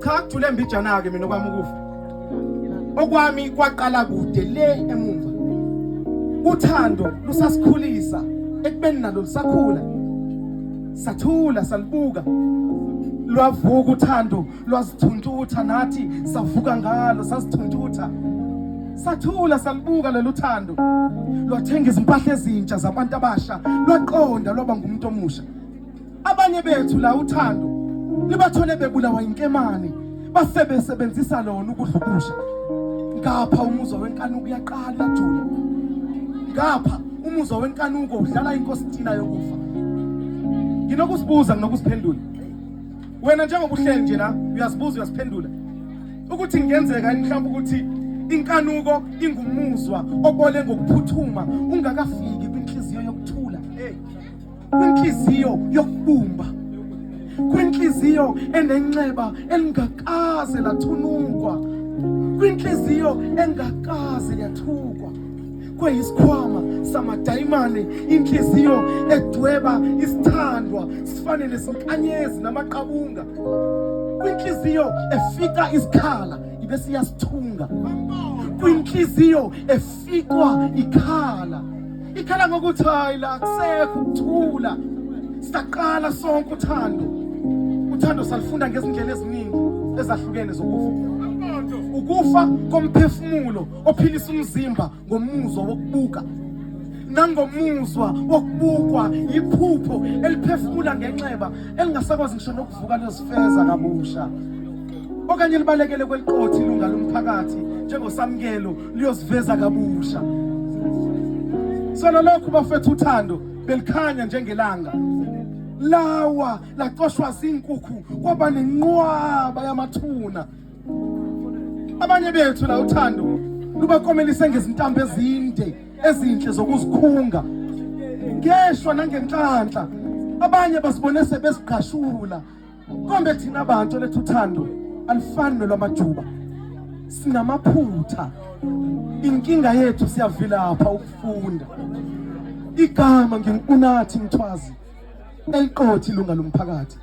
Cha, kujule mbijana-ke mina okwami ukufa. Okwami kwaqala kude le emumva. Uthando lusasikhulisa ekubeni nalo lusakhula. Sathula salibuka. Lwavuka uthando lwazithuntutha nathi savuka ngalo sazithuntutha. Sathula salibuka lolu thando. Lwathenga izimpahla ezintsha zabantu abasha, lwaqonda lwaba ngumuntu omusha. Abanye bethu la uthando libathole bebulawa inkemane base besebenzisa lona ukudla ukusha. Ngapha umuzwa wenkanuko uyaqala uyajula. Ngapha umuzwa wenkanuko udlala inkositina yokufa. Nginokusibuza nginokuziphendula. Wena njengoba uhleli nje la uyazibuza uyaziphendula ukuthi kungenzeka yini mhlawumbe ukuthi inkanuko ingumuzwa obole ngokuphuthuma ungakafiki kwinhliziyo yokuthula. Hey. Kwinhliziyo yokubumba, kwinhliziyo enenxeba elingakaze lathunukwa, kwinhliziyo engakaze yathukwa, kweyisikhwama samadayimane, inhliziyo edweba isithandwa sifane nesinkanyezi namaqabunga, kwinhliziyo efika isikhala ibe siyasithunga, kwinhliziyo efikwa ikhala ikhala ngokuthi hayi la kusekho ukuthula. Saqala sonke uthando, uthando salifunda ngezindlela eziningi ezahlukene zokufa, ukufa komphefumulo ophilisa umzimba ngomuzwa wokubuka nangomuzwa wokubukwa, iphupho eliphefumula ngenxeba elingasakwazi ngisho nokuvuka liyozifeza kabusha okanye libalekele kweliqothi ilunga lomphakathi njengosamkelo liyoziveza kabusha. Sona lokhu bafethu uthando belikhanya njengelanga lawa lacoshwa zinkukhu kwaba nenqwaba yamathuna. Abanye bethu la uthando lubakomelise ngezintambo ezinde ezinhle zokuzikhunga ngeshwa nangenhlanhla, abanye basibone sebezigqashula. Kombe thina abantu lethu uthando alifani nolwamajuba, sinamaphutha. Inkinga yethu siyavilapha ukufunda. Igama ngingu-Unathi Mthwazi, eliqothi ilunga lomphakathi.